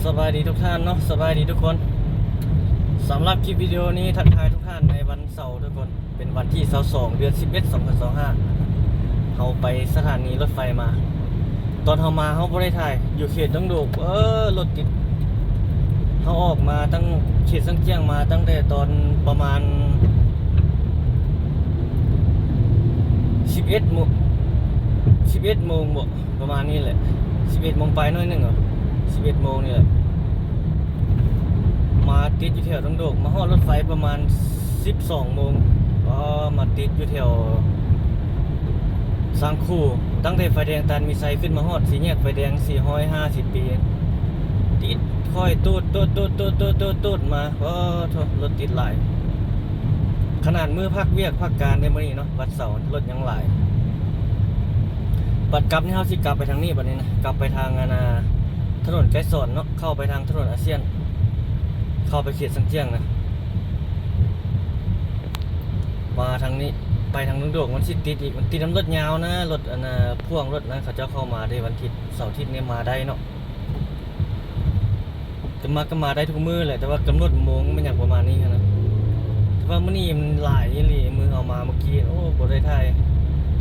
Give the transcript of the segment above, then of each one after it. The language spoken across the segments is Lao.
ສະບາຍດີທຸກທ່ານເນາະ ສະບາຍດີທຸກຄົນ. ສຳລັບຄລິບວິດີໂອນີ້ ທັກທາຍທຸກທ່ານໃນວັນເສົາທຸກຄົນ. ເປັນວັນທີຊາວສອງ ເດືອນສິບເອັດ ສອງພັນຊາວຫ້າ ເຮົາໄປສະຖານີລົດໄຟມາ. ຕອນເຮົາມາເຮົາບໍ່ໄດ້ຖ່າຍ ຢູ່ເຂດດົງໂດກ ເອີ ລົດຕິດ. ເຮົາອອກມາຕັ້ງເຂດຊຽງຈຽງ ມາຕັ້ງແຕ່ຕອນປະມານສິບເອັດໂມງ ສິບເອັດໂມງບໍ ປະມານນີ້ແຫຼະ ສິບເອັດໂມງປາຍໜ້ອຍໜຶ່ງ ສິບເອັດໂມງນີ້ແຫຼະ. ມາຕິດຢູ່ແຖວດົງໂດກ ມາຮອດລົດໄຟປະມານສິບສອງໂມງ ກໍມາຕິດຢູ່ແຖວຊາງຄູ. ຕັ້ງແຕ່ໄຟແດງຕາດມີໄຊຂຶ້ນມາຮອດສີ່ແຍກໄຟແດງສີ່ຮ້ອຍຫ້າສິບປີ ຕິດຄ່ອຍຕູດ ຕູດ ຕູດ ຕູດ ຕູດ ຕູດ ຕູດມາ. ໂອ້ໂທ້ ລົດຕິດຫຼາຍ. ຂະໜາດມື້ພັກວຽກພັກການໃນມື້ນີ້ເນາະ ວັນເສົາ ລົດຍັງຫຼາຍ. ບັດກັບນີ້ເຮົາຊິກັບໄປທາງນີ້ ບັດນີ້ນະ ກັບໄປທາງອັນນາ ຖະໜົນໄກສອນເນາະ ເຂົ້າໄປທາງຖະໜົນອາຊຽນ ເຂົ້າໄປເຂດຊຽງຈຽງນະ. ມາທາງນີ້ ໄປທາງດົງໂດກມັນຊິຕິດອີກ ມັນຕິດນຳລົດຍາວນະ ລົດອັນນາ ພ່ວງລົດນະ ເຂົາເຈົ້າເຂົ້າມາເດ້. ວັນທິດ ເສົາທິດນີ້ມາໄດ້ເນາະ. ຈະມາກໍມາໄດ້ທຸກມື້ແຫຼະ ແຕ່ວ່າກຳນົດໂມງແມ່ນຫຍັງປະມານນີ້ຫັ້ນນະ. ແຕ່ວ່າມື້ນີ້ມັນຫຼາຍອີ່ຫຼີ ມື້ເຮົາມາມື້ກີ້ ໂອ້ ບໍ່ໄດ້ຖ່າຍ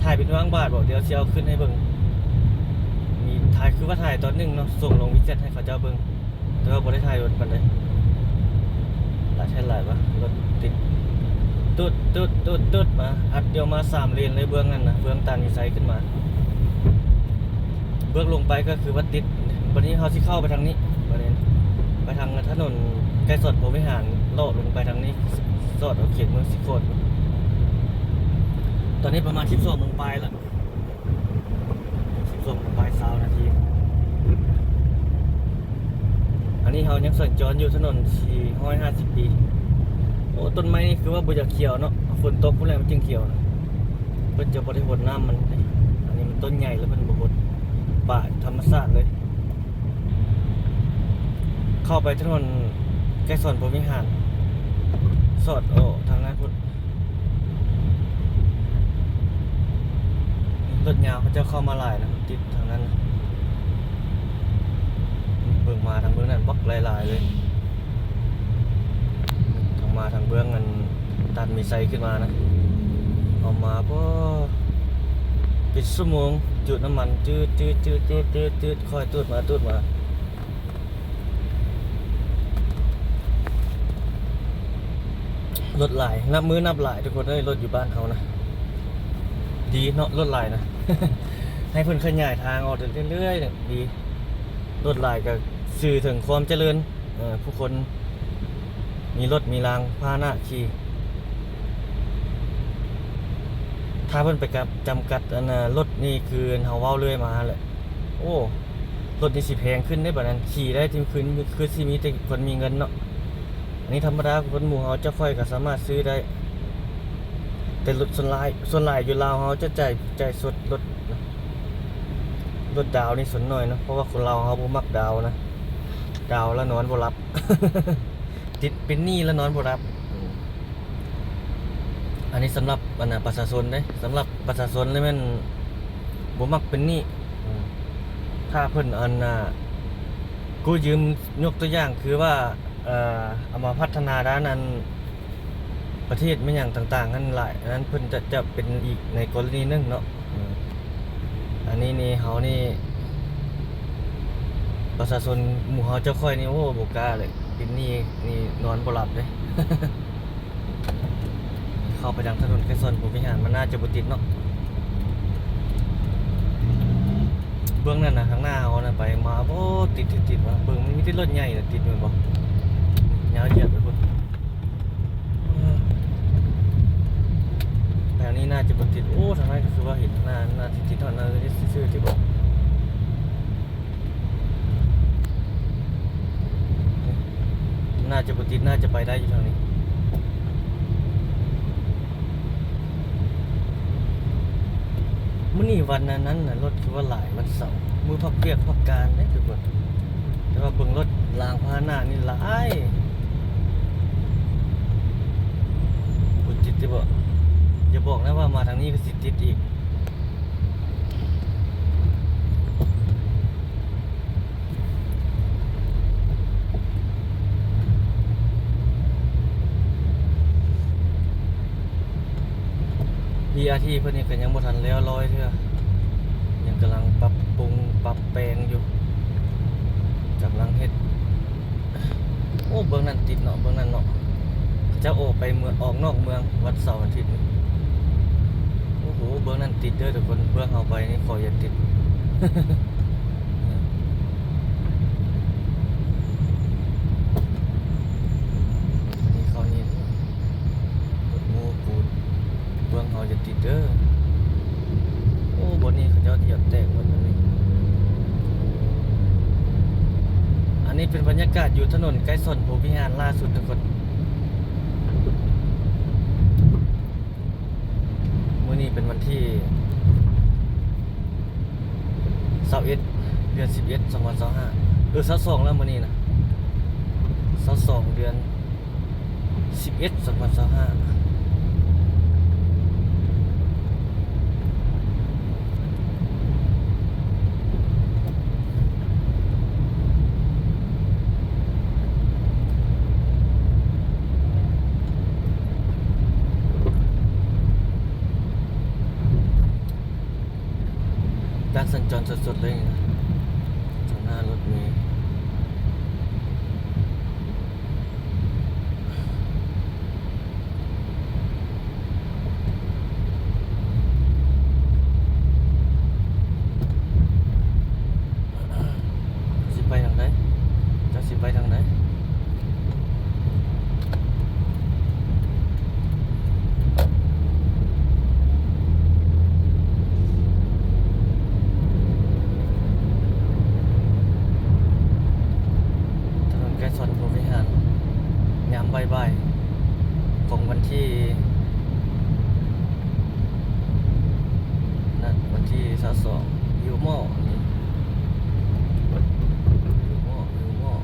ຖ່າຍເປັນບາງບາດບໍ ດຽວຊິເອົາຂຶ້ນໃຫ້ເບິ່ງ. ມີຖ່າຍ ຄືວ່າຖ່າຍຕອນໜຶ່ງເນາະ ສົ່ງລົງວິແຊັດໃຫ້ເຂົາເຈົ້າເບິ່ງ ແຕ່ວ່າບໍ່ໄດ້ຖ່າຍດົນປານໃດ. ຫຼາຍແທ້ຫຼາຍວະ ລົດຕິດ ຕຸດ ຕຸດ ຕຸດ ຕຸດ ມາ ອັດດຽວມາສາມເລນເລີຍ ເບື້ອງນັ້ນນະ ເບື້ອງຕາດມີໄຊຂຶ້ນມາ. ເບື້ອງລົງໄປກໍຄືວ່າຕິດ. ບັດນີ້ເຮົາຊິເຂົ້າໄປທາງນີ້ ບັດນີ້ໄປທາງຖະໜົນໄກສອນພົມວິຫານ ເລາະລົງໄປທາງນີ້ ສອດເອົາເຂດເມືອງສີໂຄດ. ຕອນນີ້ປະມານສິບສອງໂມງປາຍລະ ສິບສອງໂມງປາຍຊາວນາທີ. ອັນນີ້ເຮົາຍັງສັນຈອນຢູ່ຖະໜົນສີ່ຮ້ອຍຫ້າສິບປີ. ໂອ້ ຕົ້ນໄມ້ນີ້ຄືວ່າບໍ່ຢາກຂຽວເນາະ ຝົນຕົກພຸ້ນແຫຼະມັນຈຶ່ງຂຽວນະ. ເພິ່ນຈະບໍ່ໄດ້ຫົດນ້ຳມັນເດ້ ອັນນີ້ມັນຕົ້ນໃຫຍ່ແລ້ວເພິ່ນບໍ່ຫົດ ປ່າທຳມະຊາດເລີຍ. ເຂົ້າໄປຖະໜົນໄກສອນພົມວິຫານ ສອດອອກທາງນັ້ນພຸ້ນ. ລົດຍາວເຂົາເຈົ້າເຂົ້າມາຫຼາຍນະ ຕິດທາງນັ້ນ. ເບິ່ງມາທາງເບື້ອງນັ້ນບັກຫຼາຍໆເລີຍ. ທາງມາທາງເບື້ອງອັນຕາດມີໄຊຂຶ້ນມານະ ເອົາມາພໍເປັນຊົ່ວໂມງ ຈູດນ້ຳມັນ ຈືດໆໆໆ ຄ່ອຍຕູດມາຕູດມາ. ລົດຫຼາຍ ນັບມື້ນັບຫຼາຍທຸກຄົນເອີຍ ລົດຢູ່ບ້ານເຮົານະ. ດີເນາະ ລົດຫຼາຍນະ ໃຫ້ເພິ່ນຂະຫຍາຍທາງອອກເລື້ອຍໆ ດີ. ລົດຫຼາຍກໍສື່ເຖິງຄວາມຈະເລີນ ເອີ ຜູ້ຄົນມີລົດມີລາງພາຫະນະຂີ່. ຖ້າເພິ່ນໄປກັບ ຈຳກັດອັນນາ ລົດນີ້ຄືເຮົາເວົ້າເລື້ອຍມາຫັ້ນແຫຼະ ໂອ້ ລົດນີ້ຊິແພງຂຶ້ນເດ້ ບາດນັ້ນຂີ່ໄດ້ທີ່ຄືນ ຄືຊິມີແຕ່ຄົນມີເງິນເນາະ. ອັນນີ້ທຳມະດາ ຄົນໝູ່ເຮົາເຈົ້າຂ້ອຍກໍສາມາດຊື້ໄດ້ ແຕ່ລົດສ່ວນຫຼາຍ ສ່ວນຫຼາຍຢູ່ລາວເຮົາຈະຈ່າຍ ຈ່າຍສົດລົດນະ. ລົດດາວນີ້ສ່ວນໜ້ອຍເນາະ ເພາະວ່າຄົນລາວເຮົາບໍ່ມັກດາວນະ ດາວແລ້ວນອນບໍ່ຫຼັບ ຕິດເປັນໜີ້ແລ້ວນອນບໍ່ຫຼັບ. ອັນນີ້ສຳລັບອັນນາ ປະຊາຊົນເດ້ ສຳລັບປະຊາຊົນແລ້ວແມ່ນບໍ່ມັກເປັນໜີ້. ຖ້າເພິ່ນອັນນາ ກູ້ຢືມ ຍົກຕົວຢ່າງຄືວ່າ ເອີ ເອົາມາພັດທະນາດ້ານອັນ ປະເທດແມ່ນຫຍັງຕ່າງໆຫັ້ນຫຼາຍ ອັນນັ້ນເພິ່ນຈະ ຈະເປັນອີກໃນກໍລະນີໜຶ່ງເນາະ. ເອີ ອັນນີ້ນີ້ ເຮົານີ້ ປະຊາຊົນໝູ່ເຮົາເຈົ້າຂ້ອຍນີ້ ໂອ້ ບໍ່ກ້າເລີຍ ເປັນໜີ້ນີ້ນອນບໍ່ຫຼັບເດ້. ເຂົ້າໄປທາງຖະໜົນໄກສອນພົມວິຫານ ມັນໜ້າຈະບໍ່ຕິດເນາະ ເບື້ອງນັ້ນນະ ທາງໜ້າເຮົານະ ໄປມາ ໂອ້ ຕິດໆໆ ວ່າ ເບິ່ງ ມັນມີແຕ່ລົດໃຫຍ່ລະຕິດແມ່ນບໍ່? ຍາວຢຽດໄປພຸ້ນ. ແຖວນີ້ໜ້າຈະບໍ່ຕິດ. ໂອ້ ທາງນັ້ນກໍຄືວ່າເຫັນ ໜ້າ ໜ້າຈະຕິດ ເທົ່ານັ້ນເລີຍຊື່ໆ ທີ່ບອກ ໜ້າຈະບໍ່ຕິດ ໜ້າຈະໄປໄດ້ຢູ່ທາງນີ້. ມື້ນີ້ວັນອັນນັ້ນນະ ລົດຄືວ່າຫຼາຍ ວັນເສົາ ມື້ພັກວຽກພັກການເດ້ທຸກຄົນ ແຕ່ວ່າເບິ່ງລົດລາງພາຫະນະນີ້ຫຼາຍ. ບໍ່ຕິດຕິບໍ? ຢ່າບອກນະວ່າມາທາງນີ້ກໍຊິຕິດອີກ. ເ BRT ເພິ່ນນີ້ກໍຍັງບໍ່ທັນແລ້ວລອຍເທື່ອ ຍັງກຳລັງປັບປຸງປັບແປງຢູ່ ກຳລັງເຮັດ. ໂອ້ ເບື້ອງນັ້ນຕິດເນາະ ເບື້ອງນັ້ນເນາະ ເຂົາເຈົ້າອອກໄປເມືອງ ອອກນອກເມືອງວັນເສົາວັນອາທິດນີ້. ໂອ້ໂຫ ເບື້ອງນັ້ນຕິດເດີທຸກຄົນ ເບື້ອງເຮົາໄປນີ້ຂໍຢ່າຕິດ. ນີ້ເຂົານີ້ ລົດໂມ້ປູນ ເບື້ອງເຮົາຢ່າຕິດເດີ. ໂອ້ ບ່ອນນີ້ເຂົາເຈົ້າຢຽບແຕກໝົດອັນນີ້. ອັນນີ້ເປັນບັນຍາກາດຢູ່ຖະໜົນໄກສອນພົມວິຫານລ່າສຸດທຸກຄົນ. ມື້ນີ້ເປັນວັນທີຊາວເອັດ ເດືອນສິບເອັດ ສອງພັນຊາວຫ້າ ເອີ ຊາວສອງແລ້ວມື້ນີ້ນະ ຊາວສອງ ເດືອນສິບເອັດ ສອງພັນຊາວຫ້າ. ການສັນຈອນສົດໆເລີຍ ຕາງໜ້າລົດເມ. ຊິໄປທາງໃດ? ຈັກຊິໄປທາງໃດ? ຖະໜົນໄກສອນພົມວິຫານ ຍາມບ່າຍໆ ຂອງວັນທີ ນັ້ນ ວັນທີຊາວສອງ ຢູ່ມໍນີ້ ຢູ່ມໍ ຢູ່ມໍ.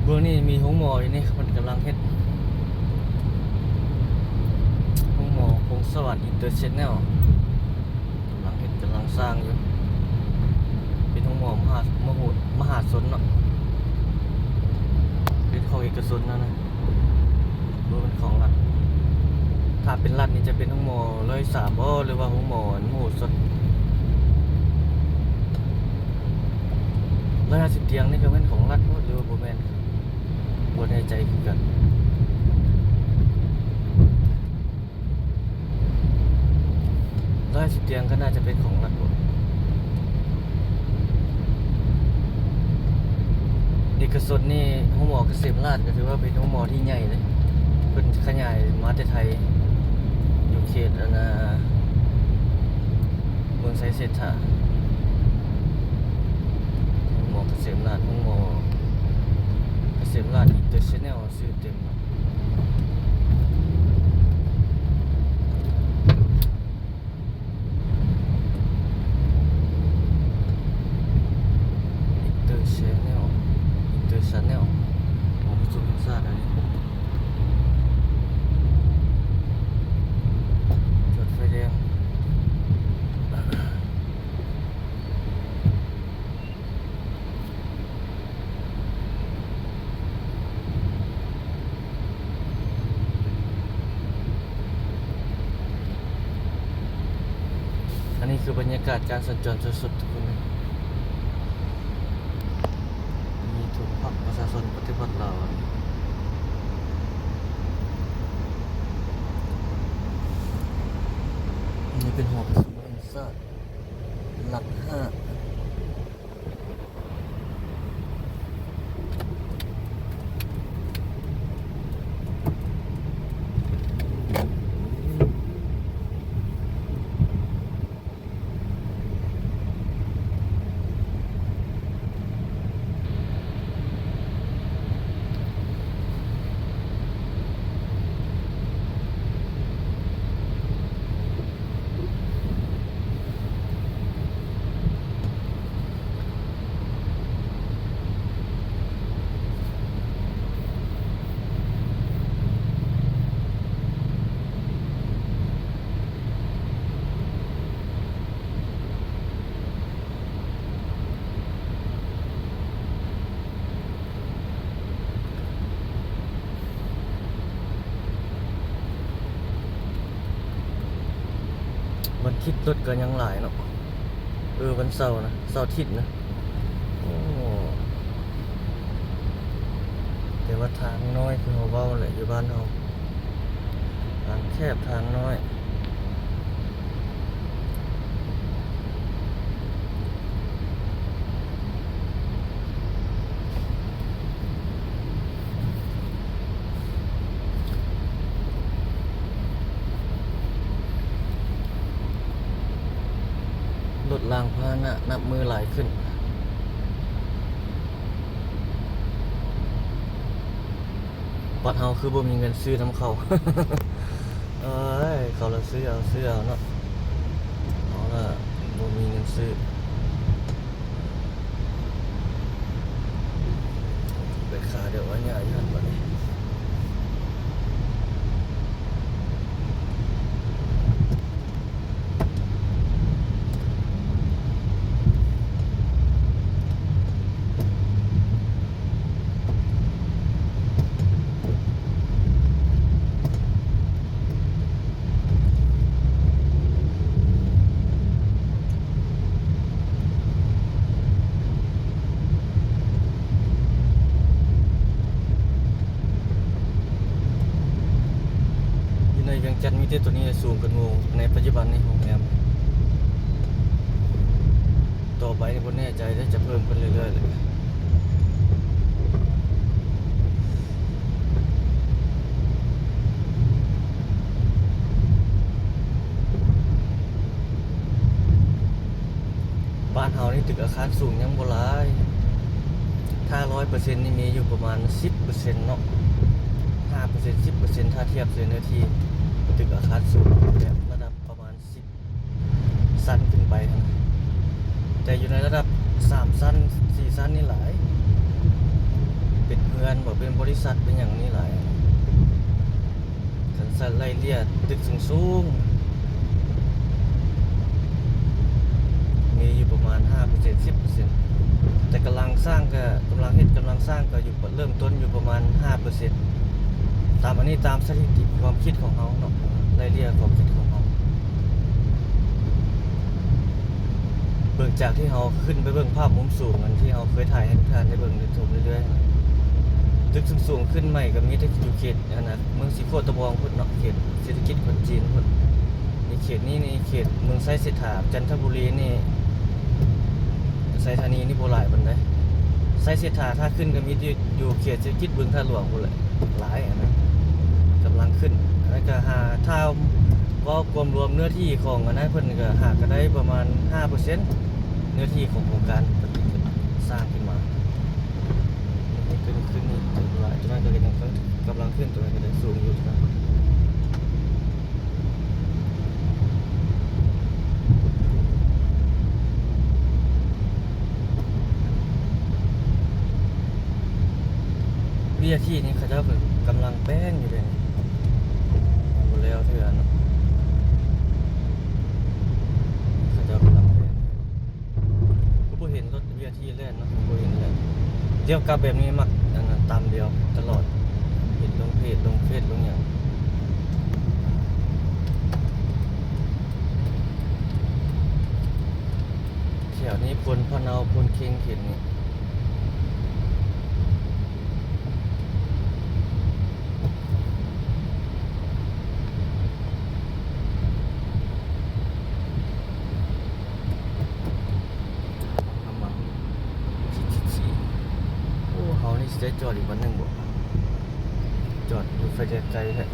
ເບື້ອງນີ້ມີໂຮງໝໍຢູ່ນີ້ ເພິ່ນກຳລັງເຮັດ ໂຮງໝໍພົງສະຫວັນ ອິນເຕີເນຊັນແນວ ກຳລັງເຮັດ ກຳລັງສ້າງຢູ່. ເປັນໂຮງໝໍມະຫາ ມະໂຫ ມະຫາຊົນເນາະ ເປັນຂອງເອກກະຊົນຫັ້ນນະ ບໍ່ແມ່ນຂອງລັດ. ຖ້າເປັນລັດນີ້ຈະເປັນໂຮງໝໍຮ້ອຍສາມບໍ ຫຼືວ່າໂຮງໝໍ ອັນ ມະໂຫສົດ? ຮ້ອຍຫ້າສິບຕຽງນີ້ກໍແມ່ນຂອງລັດບໍ ຫຼືວ່າບໍ່ແມ່ນ? ບໍ່ແນ່ໃຈຄືກັນ. ຮ້ອຍຫ້າສິບຕຽງກໍໜ້າຈະເປັນຂອງລັດບໍ? ເອກກະຊົນນີ້ ໂຮງໝໍກະເສມລາດກໍຖືວ່າເປັນໂຮງໝໍທີ່ໃຫຍ່ເດ້ ເພິ່ນຂະຫຍາຍມາແຕ່ໄທ ຢູ່ເຂດ ອັນນ່າ ເມືອງໄຊເສດຖາ ໂຮງໝໍກະເສມລາດ ໂຮງໝໍກະເສມລາດ ອິນເຕີເນຊັນແນວ ຊື່ເຕັມ. ອິນເຕີແຊນແນວ ອິນເຕີແຊນແນວ ຂອງກະຊວງແຫ່ງຊາດ ອັນນີ້ ຈອດໄຟແດງ. ອັນນີ້ຄືບັນຍາກາດການສັນຈອນສົດໆ ທຸກຄົນເອີຍ ມີທຸກພັກປະຊາຊົນປະຕິວັດລາວ ອັນນີ້ເປັນຫໍປະຊຸມແຫ່ງຊາດ ຫຼັກຫ້າ. ໂ ທິດລົດກໍຍັງຫຼາຍເນາະ. ເອີ ວັນເສົານະ ເສົາທິດນະ. ໂອ້ ແຕ່ວ່າທາງນ້ອຍ ຄືເຮົາເວົ້າແຫຼະ ຢູ່ບ້ານເຮົາ ທາງແຄບ ທາງນ້ອຍ. ລົດລາງພາຫະນະນັບມື້ຫຼາຍຂຶ້ນ. ບັດເຮົາຄືບໍ່ມີເງິນຊື້ນຳເຂົາ. ເອີຍ ເຂົາລະຊື້ເອົາ ຊື້ເອົາເນາະ. ເຮົາລະບໍ່ມີເງິນຊື້. ໄປຂາຍດອກວ່າຫຍ້າຢູ່ຫັ້ນບັດນີ້. ຢູ່ໃນວຽງຈັນມີແຕ່ໂຕນີ້ແຫຼະສູງກວ່າໝູ່ໃນປັດຈຸບັນນີ້ ໂຮງແຮມ. ຕໍ່ໄປນີ້ບໍ່ແນ່ໃຈເດ້ ຈະເພີ່ມຂຶ້ນເລື້ອຍໆເລີຍ. ບ້ານເຮົານີ້ຕຶກອາຄານສູງຍັງບໍ່ຫຼາຍ. ຖ້າຮ້ອຍເປີເຊັນນີ້ມີຢູ່ປະມານສິບເປີເຊັນເນາະ ຫ້າເປີເຊັນ ສິບເປີເຊັນ ຖ້າທຽບໃສ່ເນື້ອທີ່ຕຶກອາຄານສູງແບບລະດັບປະມານສິບຊັ້ນຂຶ້ນໄປຫັ້ນນະ. ແຕ່ຢູ່ໃນລະດັບສາມຊັ້ນ ສີ່ຊັ້ນນີ້ຫຼາຍ ເປັນເຮືອນບໍ ເປັນບໍລິສັດ ເປັນຫຍັງນີ້ຫຼາຍ. ຄັນຊັ້ນໄລ່ເລ່ຍຕຶກສູງໆ ມີຢູ່ປະມານຫ້າເປີເຊັນ ສິບເປີເຊັນ ແຕ່ກຳລັງສ້າງກະ ກຳລັງເຮັດ ກຳລັງສ້າງກະຢູ່ ເລີ່ມຕົ້ນຢູ່ປະມານຫ້າເປີເຊັນ. ຕາມອັນນີ້ ຕາມສະຖິຕິຄວາມຄິດຂອງເຮົາເນາະ ໄລ່ເລ່ຍຄວາມຄິດຂອງເຮົາ ເບິ່ງຈາກທີ່ເຮົາຂຶ້ນໄປເບິ່ງພາບມຸມສູງ ອັນທີ່ເຮົາເຄີຍຖ່າຍໃຫ້ທຸກທ່ານໄດ້ເບິ່ງໄດ້ຊົມເລື້ອຍໆ ຕຶກສູງໆຂຶ້ນໃໝ່ກະມີແຕ່ຢູ່ເຂດ ອັນນະ ເມືອງສີໂຄດຕະບອງພຸ້ນເນາະ ເຂດເສດຖະກິດຄົນຈີນພຸ້ນ. ນີ້ເຂດນີ້ນີ້ເຂດເມືອງໄຊເສດຖາ ຈັນທະບູລີນີ້ ໄຊທານີນີ້ບໍ່ຫຼາຍປານໃດ. ໄຊເສດຖາຖ້າຂຶ້ນກະມີແຕ່ຢູ່ເຂດເສດຖະກິດບຶງທາດຫຼວງພຸ້ນແຫຼະ ຫຼາຍອັນນັ້ນ ກຳລັງຂຶ້ນ. ແລ້ວກະຫາ ຖ້າເວົ້າກວມລວມເນື້ອທີ່ຂອງອັນນັ້ນເພິ່ນກະຫາກະໄດ້ປະມານຫ້າເປີເຊັນ ເນື້ອທີ່ຂອງໂຄງການທີ່ເພິ່ນສ້າງຂຶ້ນມາ. ນີ້ຂຶ້ນ ຂຶ້ນນີ້ ຕົວນີ້ກະກຳລັງຂຶ້ນ ຕົວນີ້ກະໄດ້ສູງຢູ່. ວຽທີນີ້ເຂົາເຈົ້າກະກຳລັງແປງຢູ່ເດ ຍັງບໍ່ແລ້ວເທື່ອເນາະ ເຂົາເຈົ້າກຳລັງແປງ. ຄືບໍ່ເຫັນລົດວຽທີແລ່ນເນາະ ບໍ່ເຫັນແລ່ນ. ດຽວກັບແບບນີ້ມັກອັນນັ້ນ ຕຳດຽວຕະຫຼອດ ເຫັນລົງເພຈ ລົງເຟສ ລົງຫຍັງ. ແຖວນີ້ຄົນພະເນົາ ຄົນເຄັ່ງເຂດນີ້. ໂອ້ ເຮົານີ້ຊິໄດ້ຈອດອີກວັນໜຶ່ງບໍ? ຈອດຢູ່ໄຟແດງໄກແທ້.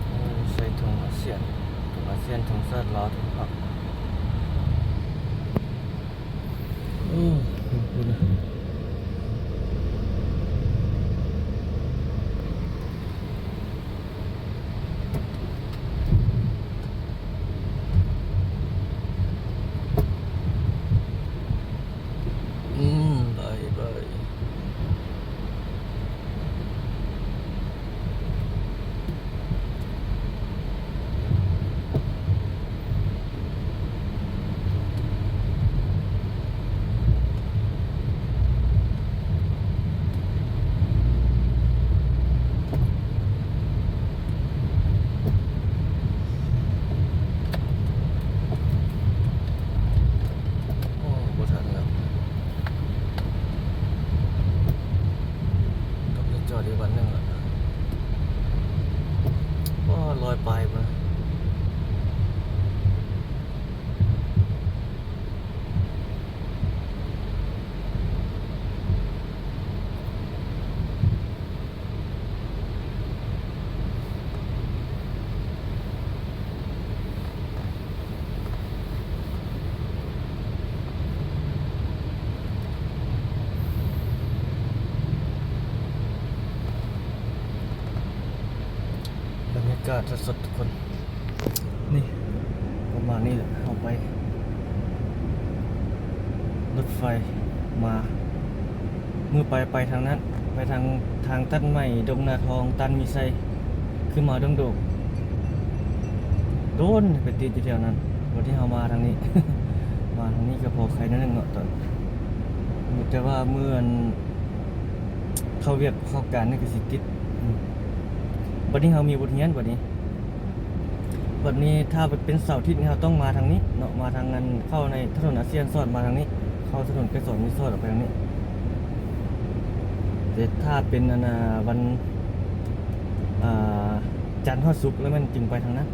ໂອ້ ໃສ່ຖົງອາຊຽນ ຖົງອາຊຽນ ຖົງຊາດລາວ ຖົງພັກ. ໂອ້ ເປັນພຸ້ນນະ. ອືມ ໄປ ໄປ. ໂ ກາດສົດໆ ທຸກຄົນ ນີ້ປະມານນີ້ແຫຼະ ເຮົາໄປລົດໄຟມາ ມື້ໄປໄປທາງນັ້ນ ໄປທາງ ທາງຕັດໄມ້ ດົງນາທອງ ຕັນມີໄຊ ຄືມາດົງໂດກ ໂດນໄປຕິດຢູ່ແຖວນັ້ນ ບັດນີ້ເຮົາມາທາງນີ້ ມາທາງນີ້ກໍພໍໄຄໜ້ອຍໜຶ່ງເນາະ ຕອນ ແຕ່ວ່າມື້ອັນ ເຂົ້າວຽກເຂົ້າການນີ້ກໍຊິຕິດ ອືມ ບັດນີ້ເຮົາມີບົດຮຽນບັດນີ້ ບັດນີ້ຖ້າເປັນເສົາອາທິດນີ້ ເຮົາຕ້ອງມາທາງນີ້ເນາະ ມາທາງອັນ ເຂົ້າໃນຖະໜົນອາຊຽນ ສອດມາທາງນີ້ ເຂົ້າຖະໜົນໄກສອນນີ້ ສອດອອກໄປທາງນີ້ ແຕ່ຖ້າເປັນອັນ ອາ ວັນ ອາ ຈັນຮອດສຸກແລ້ວ ແມ່ນຈຶ່ງໄປທາງນັ້ນ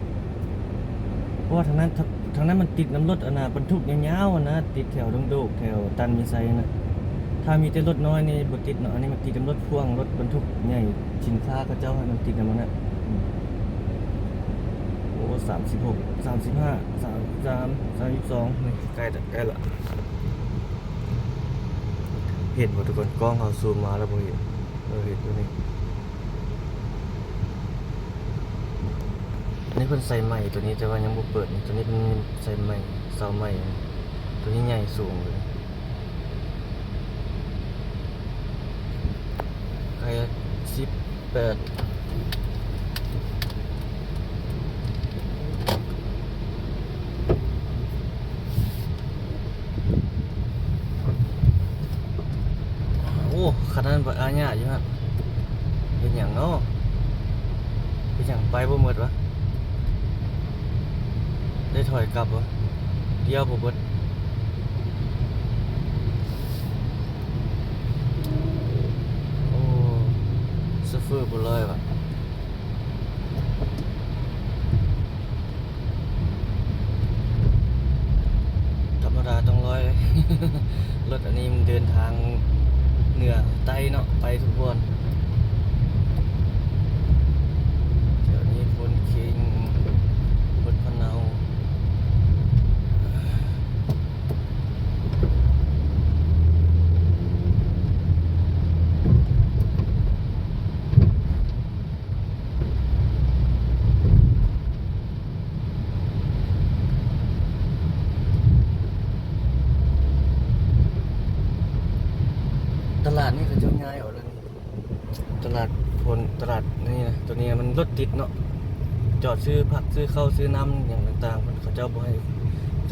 ເພາະວ່າທາງນັ້ນ ທາງນັ້ນມັນຕິດນຳລົດອັນນະ ບັນທຸກຍາວໆ ຫັ້ນນະ ຕິດແຖວດົງໂດກ ແຖວຕັນມີໄຊຫັ້ນນະ ຖ້າມີແຕ່ລົດນ້ອຍນີ້ບໍ່ຕິດເນາະ ອັນນີ້ມັນຕິດນຳລົດພ່ວງ ລົດບັນທຸກໃຫຍ່ ສິນຄ້າເຂົາເຈົ້າໃຫ້ມັນຕິດນຳຫັ້ນນະ ອືມ ໂອ້ ສາມສິບຫົກ ສາມສິບຫ້າ ສາມສິບສາມ ສາມສິບສອງ ນີ້ໃກ້ລະ ໃກ້ລະ ເຫັນບໍ່ທຸກຄົນ ກ້ອງເຮົາຊູມມາແລ້ວບໍ່ເຫັນ ເອີ ເຫັນຢູ່ນີ້ ອັນນີ້ເພິ່ນໃສ່ໄມ້ຕົວນີ້ ແຕ່ວ່າຍັງບໍ່ເປີດ ຕົວນີ້ເພິ່ນໃສ່ໄມ້ ເສົາໄມ້ ຕົວນີ້ໃຫຍ່ສູງເລີຍ ໃກ້ສິບແປດ ໂອ້ ຂະໜາດບໍ່ອາຍາຢູ່ຫັ້ນ ເຮັດຫຍັງເນາະ ເຮັດຫຍັງໄປບໍ່ໝົດວະ ໄດ້ຖອຍກັບບໍ່ ດຽວບໍ່ເບິດ ໂອ້ ໂຊເຟີບໍ່ລອຍວະ. ທຳມະດາຕ້ອງລອຍ ລົດອັນນີ້ມັນເດີນທາງເໜືອໃຕ້ເນາະ ໄປທຸກບ່ອນ ແຖວນີ້ໂພນເຄັງ ໂພນພະເນົາ. ຕະຫຼາດນີ້ເຂົາເຈົ້າຍ້າຍອອກແລ້ວນີ້ ຕະຫຼາດພົນ ຕະຫຼາດນີ້ນະ ໂຕນີ້ມັນລົດຕິດເນາະ ຈອດຊື້ຜັກ ຊື້ເຂົ້າ ຊື້ນ້ຳຫຍັງຕ່າງໆ ເຂົາເຈົ້າບໍ່ໃຫ້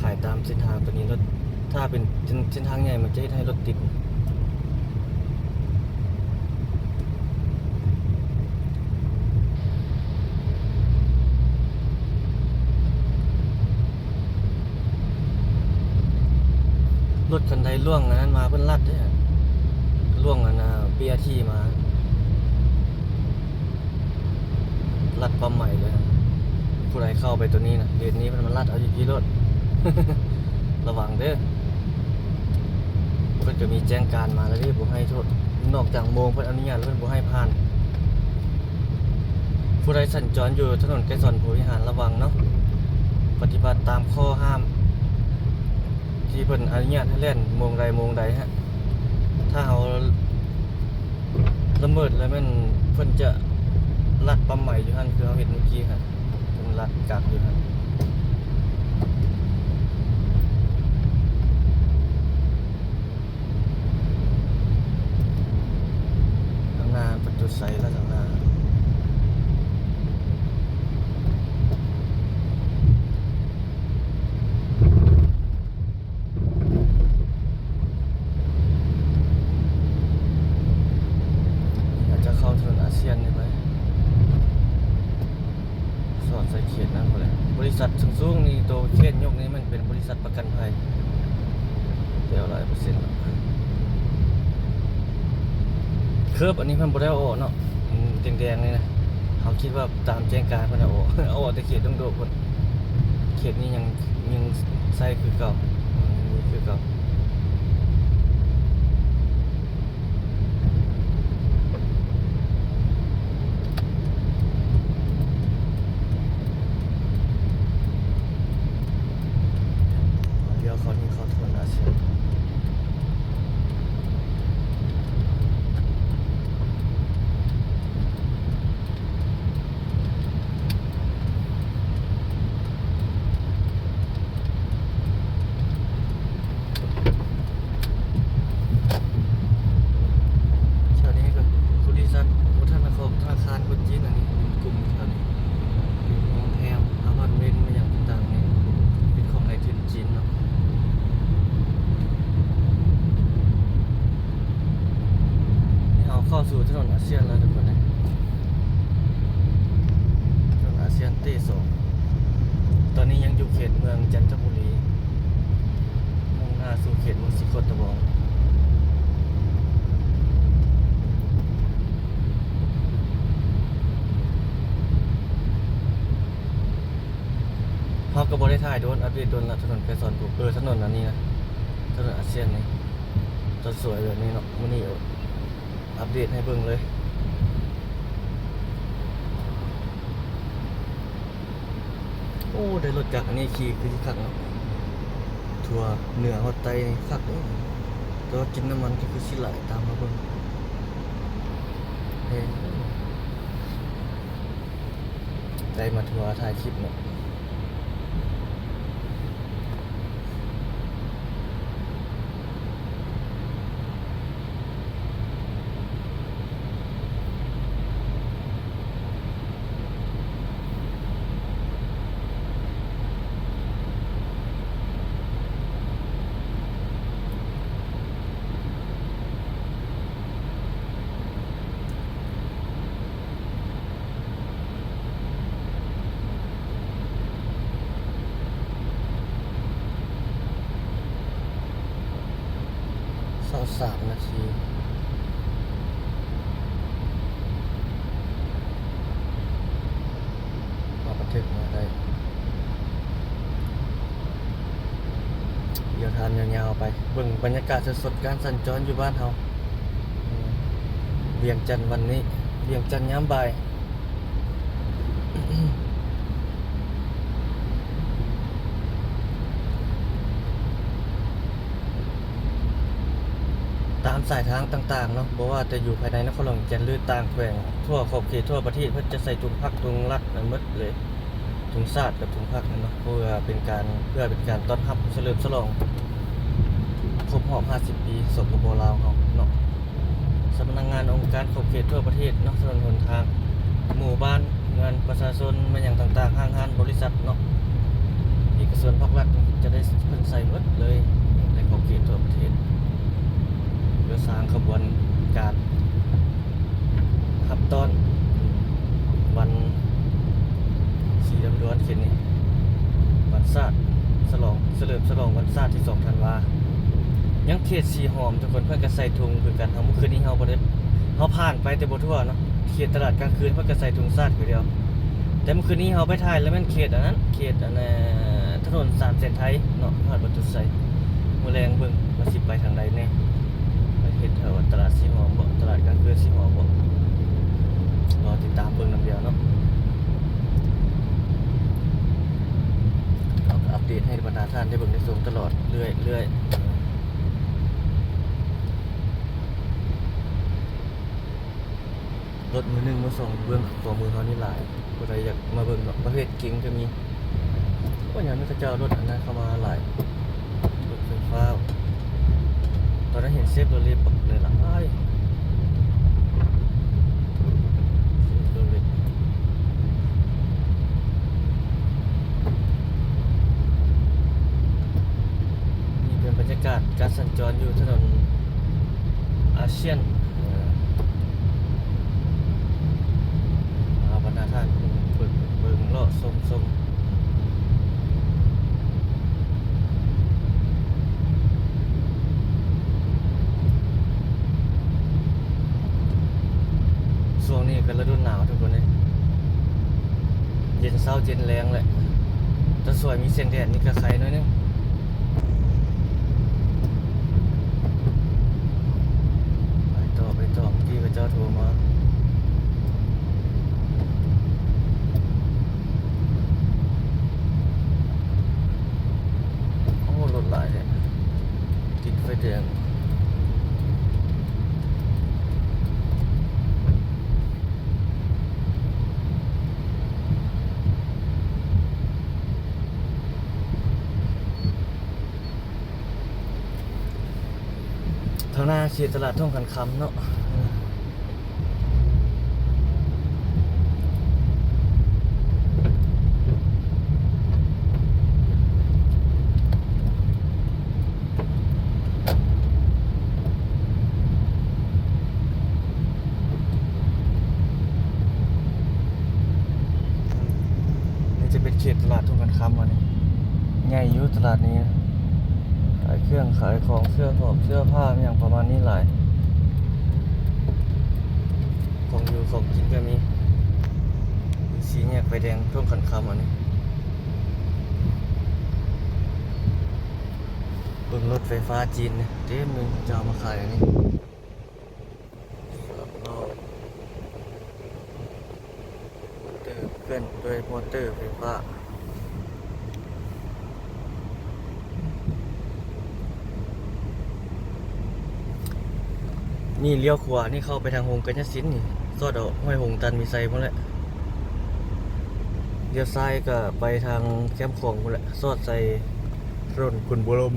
ຂາຍຕາມເສັ້ນທາງໂຕນີ້ ລົດ ຖ້າເປັນເສັ້ນ ເສັ້ນທາງໃຫຍ່ມັນຈະເຮັດໃຫ້ລົດຕິດ. ລົດຄັນໃດລ່ວງອັນນັ້ນມາ ເພິ່ນລັດເດ້ ລ່ວງອັນນ່າ ບີອາທີ ມາ ລັດປ້ຳໃໝ່ເລີຍ. ຜູ້ໃດເຂົ້າໄປໂຕນີ້ນະ ເລນນີ້ເພິ່ນມາລັດເອົາຢູ່ພີ້ໂລດ ລະວັງເດີ້. ເພິ່ນກໍມີແຈ້ງການມາແລ້ວເດ້ ບໍ່ໃຫ້ໂທດ ນອກຈາກໂມງເພິ່ນອະນຸຍາດ ເພິ່ນບໍ່ໃຫ້ຜ່ານ. ຜູ້ໃດສັນຈອນຢູ່ຖະໜົນໄກສອນພົມວິຫານ ລະວັງເນາະ ປະຕິບັດຕາມຂໍ້ຫ້າມທີ່ເພິ່ນອະນຸຍາດໃຫ້ແລ່ນໂມງໃດໂມງໃດຮະ. ຖ້າເຮົາລະເມີດແລ້ວແມ່ນເພິ່ນຈະລັດປ້ຳໃໝ່ຢູ່ຫັ້ນ ຄືເຮົາເຮັດມື້ກີ້ຫັ້ນ. ເປັນລັດກັກຢູ່ຫັ້ນ ທາງໜ້າປະຕູໄຊລະ ທາງໜ້າ ອາດຈະເຂົ້າຖະໜົນອາຊຽນນີ້ໄປ ສອດໃສ່ເຂດນັ້ນພຸ້ນແຫຼະ. ບໍລິສັດສູງໆນີ້ ໂຕເຄນຍົກນີ້ມັນເປັນບໍລິສັດປະກັນໄພ ແລ້ວຮ້ອຍເປີເຊັນ. ເຄີບອັນນີ້ເພິ່ນບໍ່ໄດ້ເອົາອອກເນາະ ອືມ ແດງໆນີ້ນະ ເຮົາຄິດວ່າຕາມແຈ້ງການເພິ່ນເອົາອອກ ເອົາອອກແຕ່ເຂດດົງໂດກພຸ້ນ. ເຂດນີ້ຍັງ ຍັງໃຊ້ຄືເກົ່າ ອືມ ຍັງມີຄືເກົ່າ. ດຽວເຂົານີ້ເຂົາ ໂທນອາຊຽນ ເ ເຂົ້າສູ່ຖະໜົນອາຊຽນແລ້ວທຸກຄົນເອີຍ, ຖະໜົນອາຊຽນເຕສອງ. ຕອນນີ້ຍັງຢູ່ເຂດເມືອງຈັນທະບູລີ ມຸ່ງໜ້າສູ່ເຂດເມືອງສີໂຄດຕະບອງ. ເຮົາກໍບໍ່ໄດ້ຖ່າຍໂດນ ອັບເດດໂດນລະ ຖະໜົນໄກສອນພູ ເອີ ຖະໜົນອັນນີ້ນະ ຖະໜົນອາຊຽນນີ້ ຈະສວຍແບບນີ້ເນາະ. ມື້ນີ້ອັບເດດໃຫ້ເບິ່ງເລີຍ. ໂອ້ ໄດ້ລົດຈັກອັນນີ້ຂີ່ຄືຊິຄັກເນາະ, ທົ່ວເໜືອຮອດໃຕ້ນີ້ຄັກເດ້. ແຕ່ວ່າກິນນ້ຳມັນກໍຄືຊິຫຼາຍ ຕາມມາເບິ່ງ ແພງ. ໄດ້ມາທົວຖ່າຍຄລິບເນາະ. ຊາວສາມນາທີ ມາບັນທຶກມາໄດ້. ດຽວຖາມຍາວໆໄປ ເບິ່ງບັນຍາກາດສົດໆ ການສັນຈອນຢູ່ບ້ານເຮົາ ວຽງຈັນວັນນີ້ ວຽງຈັນຍາມບ່າຍ. ຕາມສາຍທາງຕ່າງໆເນາະ ບໍ່ວ່າແຕ່ຢູ່ພາຍໃນນະຄອນຫຼວງວຽງຈັນ ຫຼື ຕ່າງແຂວງ ທົ່ວຂອບເຂດທົ່ວປະເທດ ເພິ່ນຈະໃສ່ທຸງພັກທຸງລັດນັ້ນໝົດເລີຍ. ທຸງຊາດກັບທຸງພັກນັ້ນເນາະ ເພື່ອເປັນການ ເພື່ອເປັນການຕ້ອນຮັບສະເຫຼີມສະຫຼອງຄົບຮອບຫ້າສິບປີ ສປປ ລາວເຮົາເນາະ. ສຳນັກງານອົງການຂອບເຂດທົ່ວປະເທດເນາະ, ຖະໜົນຫົນທາງ, ໝູ່ບ້ານ, ເຮືອນປະຊາຊົນ, ແມ່ນຫຍັງຕ່າງໆ, ຫ້າງຮ້ານ, ບໍລິສັດເນາະ, ເອກະຊົນ, ພາກລັດ ຈະໄດ້ ເພິ່ນໃສ່ໝົດເລີຍ ໃນຂອບເຂດທົ່ວປະເທດ ເພື່ອສ້າງຂະບວນການ ຮັບຕ້ອນວັນສີດຳດວນເຂດນີ້ ວັນຊາດ ສະຫຼອງ ສະເຫຼີມສະຫຼອງວັນຊາດທີສອງທັນວາ. ຍັງເຂດສີຫອມທຸກຄົນ ເພິ່ນກໍໃສ່ທຸງຄືກັນ. ເຮົາ ມື້ຄືນນີ້ເຮົາບໍ່ໄດ້ ເຮົາຜ່ານໄປແຕ່ບໍ່ທົ່ວເນາະ, ເຂດຕະຫຼາດກາງຄືນເພິ່ນກໍໃສ່ທຸງຊາດຄືດຽວ. ແຕ່ມື້ຄືນນີ້ເຮົາໄປຖ່າຍແລ້ວແມ່ນເຂດອັນນັ້ນ ເຂດອັນ ເອີ ຖະໜົນສາມແສນໄທເນາະ ທາດປະຕູໄຊ. ມື້ແລງເບິ່ງວ່າຊິໄປທາງໃດແດ່ ໄປເຂດແຖວຕະຫຼາດສີຫອມບໍ ຕະຫຼາດກາງຄືນສີຫອມບໍ ລໍຕິດຕາມເບິ່ງນຳດຽວເນາະ. ເຮົາກໍອັບເດດໃຫ້ບັນດາທ່ານໄດ້ເບິ່ງໄດ້ຊົມຕະຫຼອດເລື້ອຍໆ. ລົດມືໜຶ່ງມືສອງເບື້ອງຂວາມືເຮົານີ້ຫຼາຍ, ຜູ້ໃດຢາກມາເບິ່ງເນາະ, ປະເພດເກັງກໍມີ. ໂອ້ຍ ຍາມນີ້ເຂົາເຈົ້າເອົາລົດອັນນັ້ນເຂົ້າມາຫຼາຍ, ລົດໄຟຟ້າ. ຕອນນັ້ນເຫັນເຊບໂຣເລັດບັກຫຼາຍໆ, ເຊບໂຣເລັດ. ນີ້ເປັນບັນຍາກາດການສັນຈອນຢູ່ຖະໜົນອາຊຽນ ເອີ ພາບັນດາທ່ານເບິ່ງ ເບິ່ງເລາະຊົມ ຊົມ. ຊ່ວງນີ້ກໍລະດູໜາວທຸກຄົນເອີຍ, ເຢັນເຊົ້າເຢັນແລງແຫຼະ. ແຕ່ຊ່ວງມີແສງແດດນີ້ກໍໄຄໜ້ອຍໜຶ່ງ. ໄປຕໍ່ ໄປຕໍ່, ເມື່ອກີ້ເຂົາເຈົ້າໂທມາ. ໂອ້ ລົດຫຼາຍແທ້, ຕິດໄຟແດງ. ທາງໜ້າເຂດຕະຫຼາດທົ່ງຂັນຄຳເນາະ. ເ ຕະຫຼາດທົ່ງຂັນຄຳອັນນີ້ ໃຫຍ່ຢູ່ຕະຫຼາດນີ້ນະ ຂາຍເຄື່ອງຂາຍຂອງ ເສື້ອຜອມເສື້ອຜ້າ ຫຍັງປະມານນີ້ຫຼາຍ ຂອງຢູ່ຂອງກິນກໍມີ ຢູ່ສີ່ແຍກໄຟແດງທົ່ງຂັນຄຳອັນນີ້ ເບິ່ງລົດໄຟຟ້າຈີນເດ ເຕັມເລີຍ ເຂົາເຈົ້າເອົາມາຂາຍອັນນີ້. ເຄື່ອນດ້ວຍມໍເຕີໄຟຟ້າ ນີ້ລ້ຽວຂວານີ້ເຂົ້າໄປທາງຫົງກະຍະສິນນີ້ ສອດອອກຫ້ວຍຫົງຕັນມີໄຊພຸ້ນແຫຼະ ລ້ຽວຊ້າຍກໍໄປທາງແຄມຂອງພຸ້ນແຫຼະ ສອດໃສ່ຖະໜົນຂຸນບູລົມ.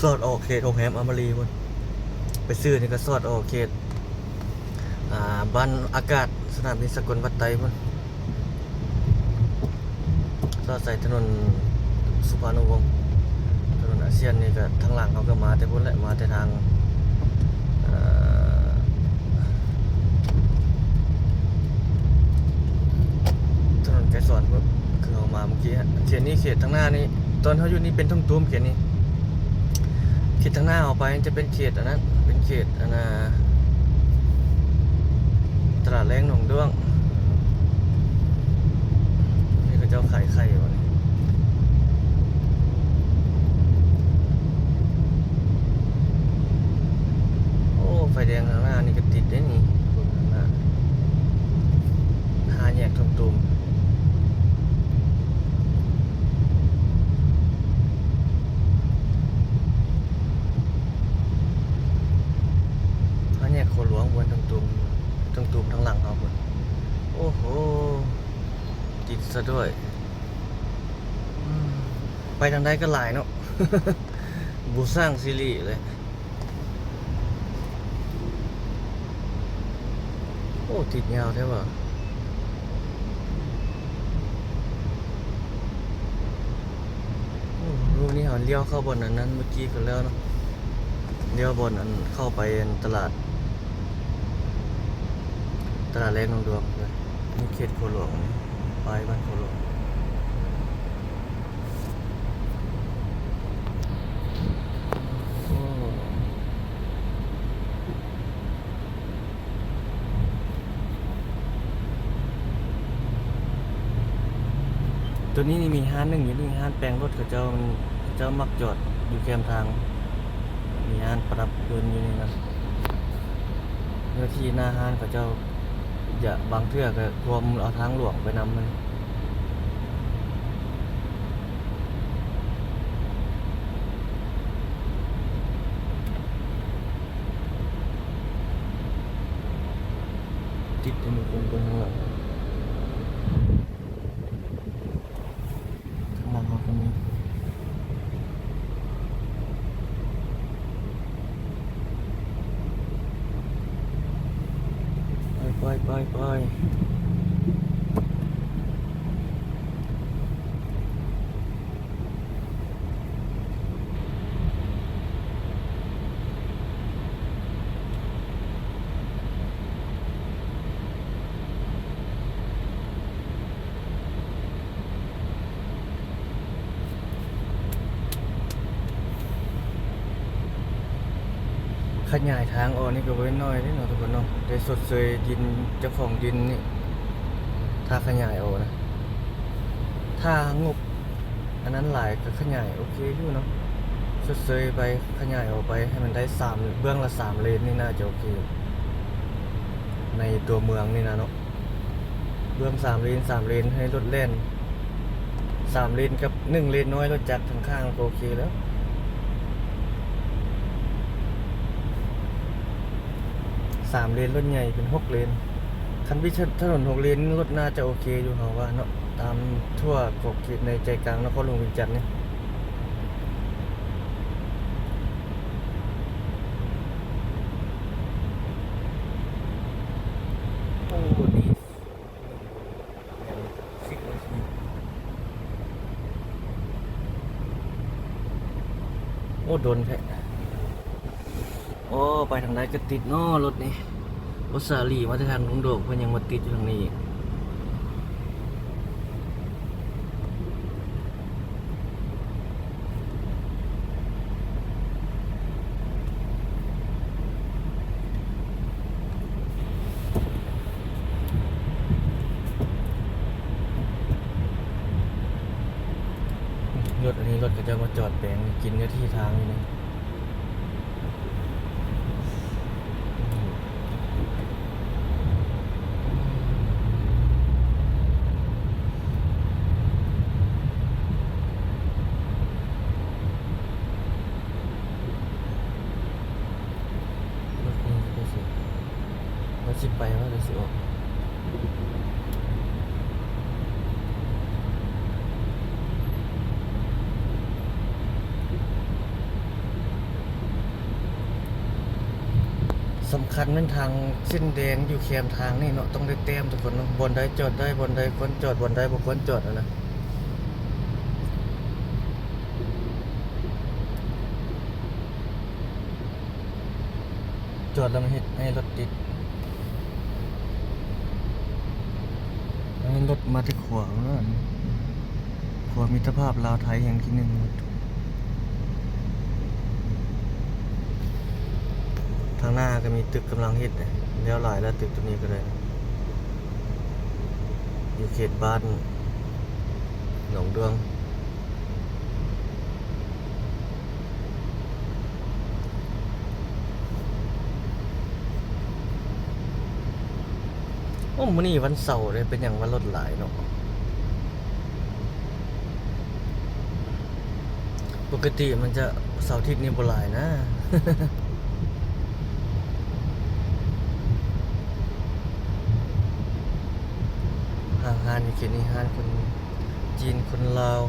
ສອດອອກເຂດໂຮງແຮມອາມາຣີພຸ້ນ ໄປຊື້ນີ້ກໍສອດອອກເຂດ ອ່າ ບ້ານອາກາດ ສະໜາມບິນສາກົນວັດໄຕພຸ້ນ ສອດໃສ່ຖະໜົນສຸພານຸວົງ ຖະໜົນອາຊຽນນີ້ກໍທາງຫຼັງເຮົາກໍມາແຕ່ພຸ້ນແຫຼະ ມາແຕ່ທາງ ເອີ ຖະໜົນໄກສອນພຸ້ນ ຄືເຮົາມາເມື່ອກີ້ ເຂດນີ້ ເຂດທາງໜ້ານີ້ ຕອນເຮົາຢູ່ນີ້ເປັນທົ່ງຕູມ ເຂດນີ້ ເຂດທາງໜ້າເຮົາໄປຈະເປັນເຂດອັນນັ້ນ ເປັນເຂດອັນນ່າ ຕະຫຼາດແລງໜອງດ້ວງ ນີ້ເຂົາເຈົ້າຂາຍໄຂ່ບໍ່ນີ້ ໂອ້ ໄຟແດງທາງໜ້ານີ້ກໍຕິດເດ້ນີ້ ເບິ່ງທາງໜ້າ ຫ້າແຍກທົ່ງຕູມ ຫ້າແຍກຂົວຫຼວງ ບ່ອນທົ່ງຕູມ ທົ່ງຕູມທາງຫຼັງເຮົາພຸ້ນ ໂອ້ໂຫ ຕິດຊະດ້ວຍ ອືມ ໄປທາງໃດກໍຫຼາຍເນາະ ບໍ່ສ້າງສິລິເລີຍ ໂອ້ ຕິດຍາວແທ້ຫວາ ໂອ້ ນີ້ເຮົາລ້ຽວເຂົ້າບ່ອນອັນນັ້ນເມື່ອກີ້ກໍແລ້ວເນາະ ລ້ຽວບ່ອນອັນເຂົ້າໄປອັນຕະຫຼາດ ຕະຫຼາດແລງໜອງດວງເລີຍ ນີ້ເຂດຂົວຫຼວງ ປ້າຍບ້ານຂົວຫຼວງ ໂອ້ ໂຕນີ້ນີ້ມີຮ້ານໜຶ່ງຢູ່ນີ້ ຮ້ານແປງລົດ ເຂົາເຈົ້າ ເຂົາເຈົ້າມັກຈອດຢູ່ແຄມທາງ ມີຮ້ານປະດັບເຮືອນຢູ່ນີ້ນະ ເນື້ອທີ່ໜ້າຮ້ານເຂົາເຈົ້າ ຢາກ ບາງເທື່ອກໍຖ້ວມເອົາທາງຫຼວງໄປນຳ ຕິດໃນໝູ່ຄົນເບິ່ງຂ້າງຫຼັງ ຂ້າງຫຼັງເຮົາກໍມີ ໄປ ໄປ ໄປ ໄປ. ຂະຫຍາຍທາງອອກນີ້ກໍບໍ່ແມ່ນໜ້ອຍເດ້ເນາະທຸກຄົນເນາະ ໄດ້ຊົດເຊີຍດິນເຈົ້າຂອງດິນນີ້ ຖ້າຂະຫຍາຍອອກນະ ຖ້າງົບອັນນັ້ນຫຼາຍກໍຂະຫຍາຍໂອເຄຢູ່ເນາະ ຊົດເຊີຍໄປ ຂະຫຍາຍອອກໄປໃຫ້ມັນໄດ້ສາມ ເບື້ອງລະສາມເລນນີ້ໜ້າຈະໂອເຄ ໃນຕົວເມືອງນີ້ນະເນາະ. ເບື້ອງສາມເລນ ສາມເລນໃຫ້ລົດແລ່ນ ສາມເລນກັບໜຶ່ງເລນນ້ອຍລົດຈັກທາງຂ້າງກໍໂອເຄແລ້ວ ສາມເລນລົດໃຫຍ່ເປັນຫົກເລນ ຄັນມີຖະໜົນຫົກເລນລົດໜ້າຈະໂອເຄຢູ່ ເຮົາວ່າເນາະ ຕາມທົ່ວຂອບເຂດໃນໃຈກາງນະຄອນຫຼວງວຽງຈັນນີ້. ໂອ້ ນີ້ ໂອ້ ດົນແທ້ ໂອ້ ໄປທາງໃດກໍຕິດເນາະລົດນີ້ ອຸດສາຫຼີມາແຕ່ທາງດົງໂດກ ເພິ່ນຍັງມາຕິດຢູ່ທາງນີ້ອີກ. ກິນຢູ່ທີ່ທາງນີ້ນະ. ລົດນີ້ກໍຊິ ວ່າຊິໄປວ່າຊິອອກ. ສຳຄັນແມ່ນທາງເສັ້ນແດງຢູ່ແຄມທາງນີ້ເນາະ, ຕ້ອງໄດ້ແຕ້ມທຸກຄົນເນາະ, ບ່ອນໃດຈອດໄດ້ ບ່ອນໃດຄວນຈອດ ບ່ອນໃດບໍ່ຄວນຈອດຫັ້ນນະ. ຈອດແລ້ວມັນເຮັດໃຫ້ລົດຕິດ, ໃຫ້ລົດມາແຕ່ຂວາເນາະ. ຂົວມິດຕະພາບລາວໄທແຫ່ງທີໜຶ່ງ. ທາງໜ້າກໍມີຕຶກກຳລັງເຮັດ, ແລ້ວຫຼາຍແລ້ວຕຶກຕົວນີ້ກໍໄດ້, ຢູ່ເຂດບ້ານໜອງດວງ. ໂອ້ ມື້ນີ້ວັນເສົາເດ້, ເປັນຫຍັງວ່າລົດຫຼາຍເນາະ? ປົກກະຕິມັນຈະ ເສົາອາທິດນີ້ບໍ່ຫຼາຍນະ. ຫ້າງຮ້ານຢູ່ເຂດນີ້ ຮ້ານຄົນຈີນ ຄົນລາວ.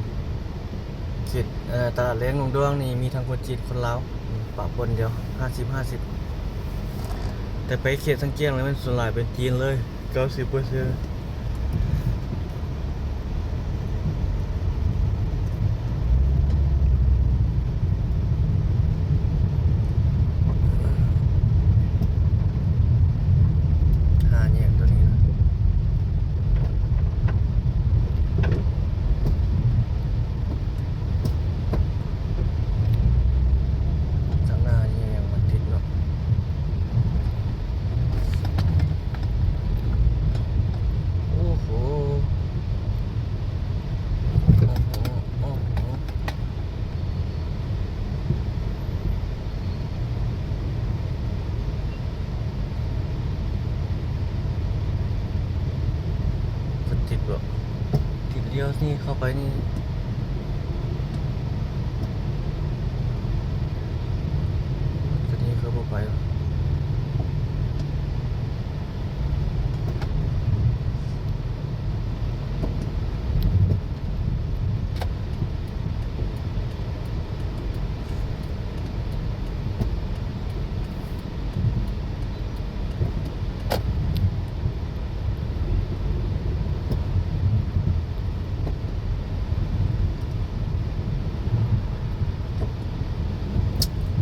ເຂດ ເອີ ຕະຫຼາດແລງໜອງດວງນີ້ມີທັງຄົນຈີນ ຄົນລາວ ປະປົນດຽວ ຫ້າສິບ ຫ້າສິບ. ແຕ່ໄປເຂດສັງກຽງແລ້ວແມ່ນສ່ວນຫຼາຍເປັນຈີນເລີຍ ເກົ້າສິບເປີເຊັນ. ຫ້າແຍກຕົວນີ້ນະ. ທາງໜ້ານີ້ຍັງບໍ່ຕິດເນາະ. ໂອ້ໂຫ ໂອ້ໂຫ ໂອ້ໂຫ. ລົດຕິດບໍ່? ຕິດລ້ຽວນີ້ ເຂົ້າໄປນີ້ ຕົວນີ້ຄືບໍ່ໄປ.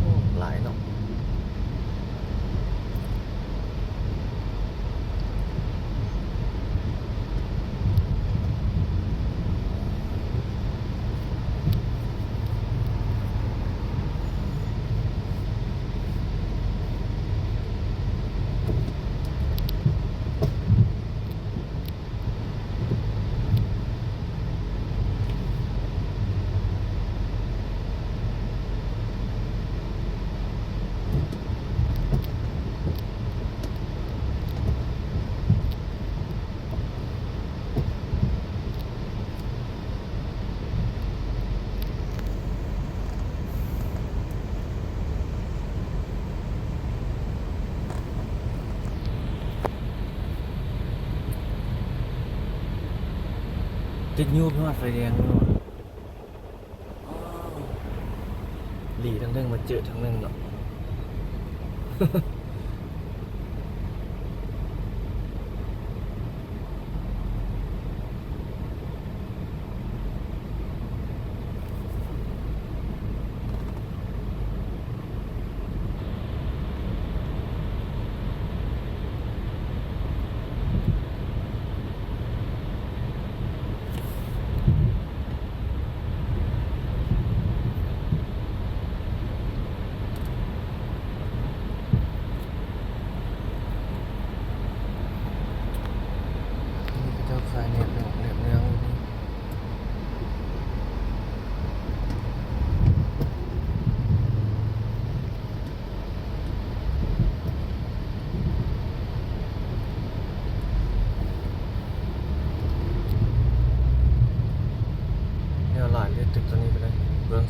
ໂອ້ ຫຼາຍເນາະ. ຕິດຢູ່ ຮອດໄຟແດງແລ້ວ. ຫລີທາງເທິງມາເຈີທາງໜຶ່ງເນາະ. ໂ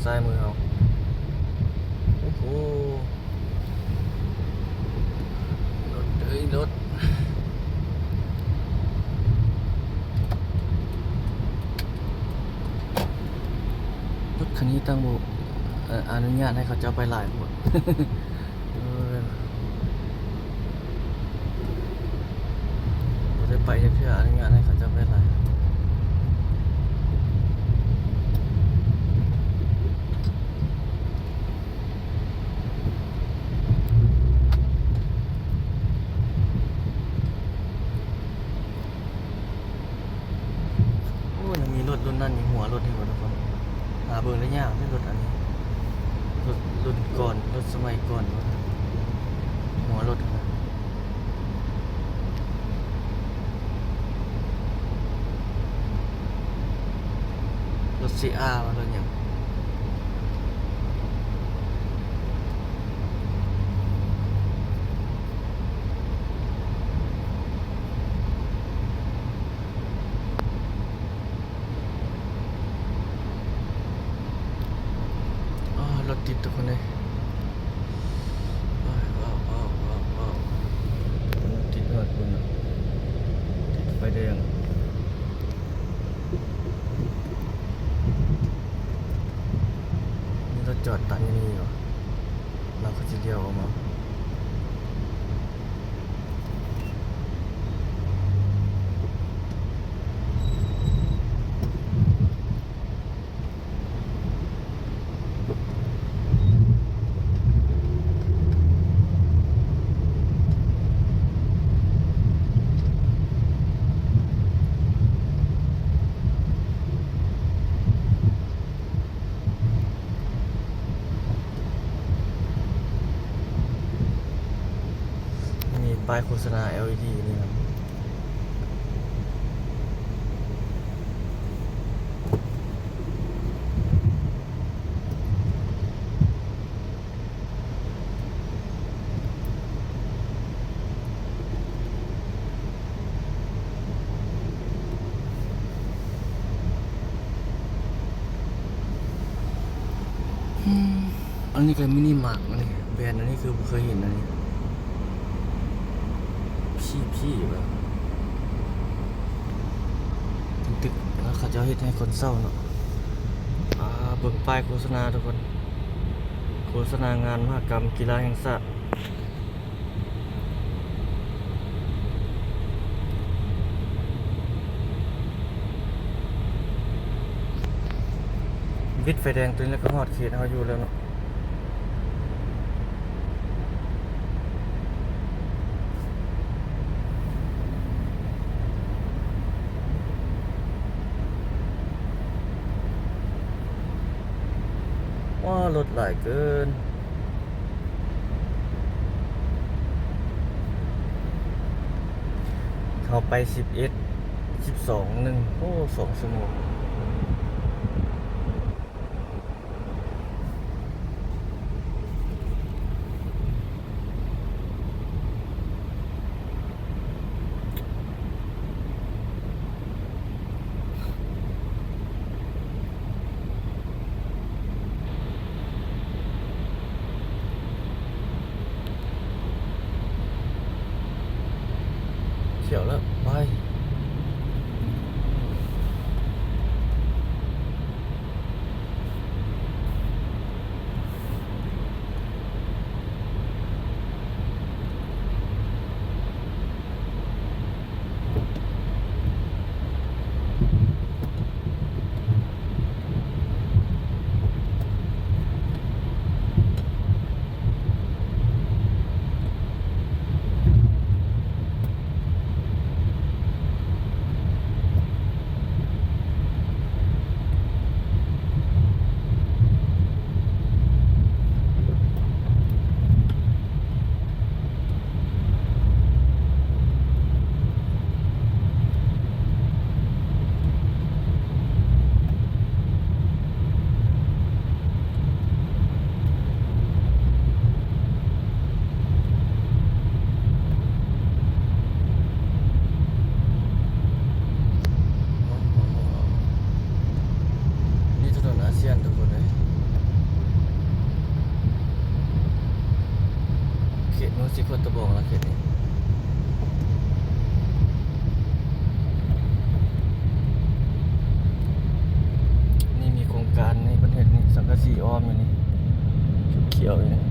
ຊ້າຍມືເຮົາ. ໂອ້ໂຫ ລົດເອີຍລົດ ລົດຄັນນີ້ຕ້ອງບໍ່ ເອີ ອະນຸຍາດໃຫ້ເຂົາເຈົ້າໄປຫຼາຍໂພດ. ເອີ ບໍ່ໄດ້ໄປຈັກເທື່ອ ອະນຸຍາດໃຫ້ເຂົາເຈົ້າໄປຫຼາຍ. ໂອ້ ຍັງມີລົດລຸ້ນນັ້ນຢູ່ຫົວລົດນີ້ບໍ່ທຸກຄົນ. ຫາເບິ່ງໄດ້ຍາກເດ້ລົດອັນນີ້ ລົດລຸ້ນກ່ອນ ລົດສະໄໝກ່ອນ ຫົວລົດຫັ້ນນະ ລົດຊີອາ ວ່າລົດຫຍັງ. ອ້າ ລົດຕິດທຸກຄົນເອີຍ ວ້າວ ຕິດຮອດພຸ້ນນະ ຕິດໄຟແດງ. ມີລົດຈອດຕັນຢູ່ນີ້ຫວາ ລາວຄືຊິລ້ຽວອອກມາ. ມີປ້າຍໂຄສະນາ ແອລອີດີ ນີ້ນຳ. ອືມ ອັນນີ້ກໍມິນິມາດ ອັນນີ້ແບຣນອັນນີ້ຄືບໍ່ເຄີຍເຫັນອັນນີ້ ພີພີ ວ່າເປັນຕຶກ ເຂົາເຈົ້າເຮັດໃຫ້ຄົນເຊົ່າເນາະ. ອ່າ ເບິ່ງປ້າຍໂຄສະນາທຸກຄົນ ໂຄສະນາງານມະຫະກຳກິລາແຫ່ງຊາດ. ວິດໄຟແດງຕົວນີ້ແລ້ວກໍຮອດເຂດເຮົາຢູ່ແລ້ວເນາະ. ວ້າ ລົດຫຼາຍເກີນ. ເຮົາໄປສິບເອັດ ສິບສອງ ໜຶ່ງ ໂອ້ ສອງຊົ່ວໂມງ. ຂຽວແລ້ວ ໄປ. ໂ ເມືອງສີໂຄດຕະບອງລະເຂດນີ້. ນີ້ມີໂຄງການໃນປະເທດນີ້ ສັງກະສີອ້ອມຢູ່ນີ້ ຂຽວໆຢູ່ນີ້.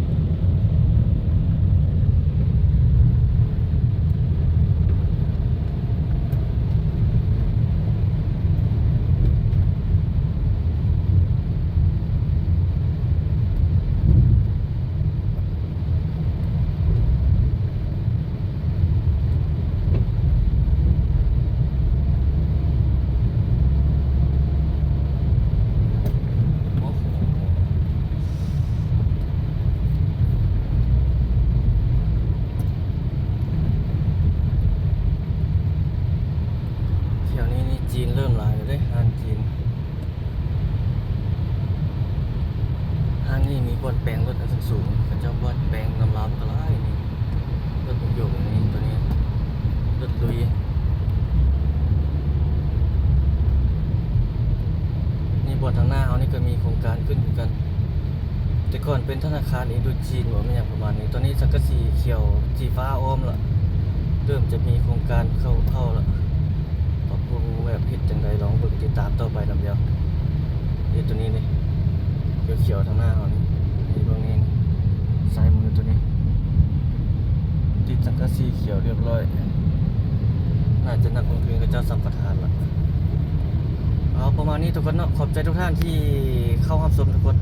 ແຖວນີ້ນີ້ຈີນເລີ່ມຫຼາຍແລ້ວເດ້ ຮ້ານຈີນ. ທາງນີ້ມີບ່ອນແປງລົດອັນສູງໆ ເຂົາເຈົ້າບ່ອນແປງນຳລາວກະຫຼາຍນີ້ ລົດຍົກໆນີ້ ໂຕນີ້ລົດລຸຍ. ນີ້ບ່ອນທາງໜ້າເຮົານີ້ກະມີໂຄງການຂຶ້ນຄືກັນ ແຕ່ກ່ອນເປັນທະນາຄານອິນໂດຈີນບໍ ແມ່ນຫຍັງປະມານນີ້. ຕອນນີ້ສັງກະສີຂຽວສີຟ້າອ້ອມລະ ເລີ່ມຈະມີໂຄງການເຂົ້າ ເຂົ້າລະ. ປັບປຸງແບບເຮັດຈັ່ງໃດ ລອງເບິ່ງຕິດຕາມຕໍ່ໄປນຳດຽວ. ເຮັດໂຕນີ້ນີ້ ຂຽວໆທາງໜ້າເຮົານີ້ ນີ້ເບິ່ງນີ້ ຊ້າຍມືໂຕນີ້ ຕິດສັງກະສີຂຽວຮຽບຮ້ອຍ ໜ້າຈະນັກລົງທຶນເຂົາເຈົ້າສຳປະທານລະ. ເອົາ ປະມານນີ້ທຸກຄົນເນາະ ຂອບໃຈທຸກທ່ານທີ່ເຂົ້າຮັບຊົມທຸກຄົນ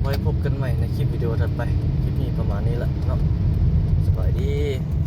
ໄວ້ພົບກັນໃໝ່ໃນຄລິບວິດີໂອຖັດໄປ. ຄລິບນີ້ປະມານນີ້ລະເນາະ ສະບາຍດີ.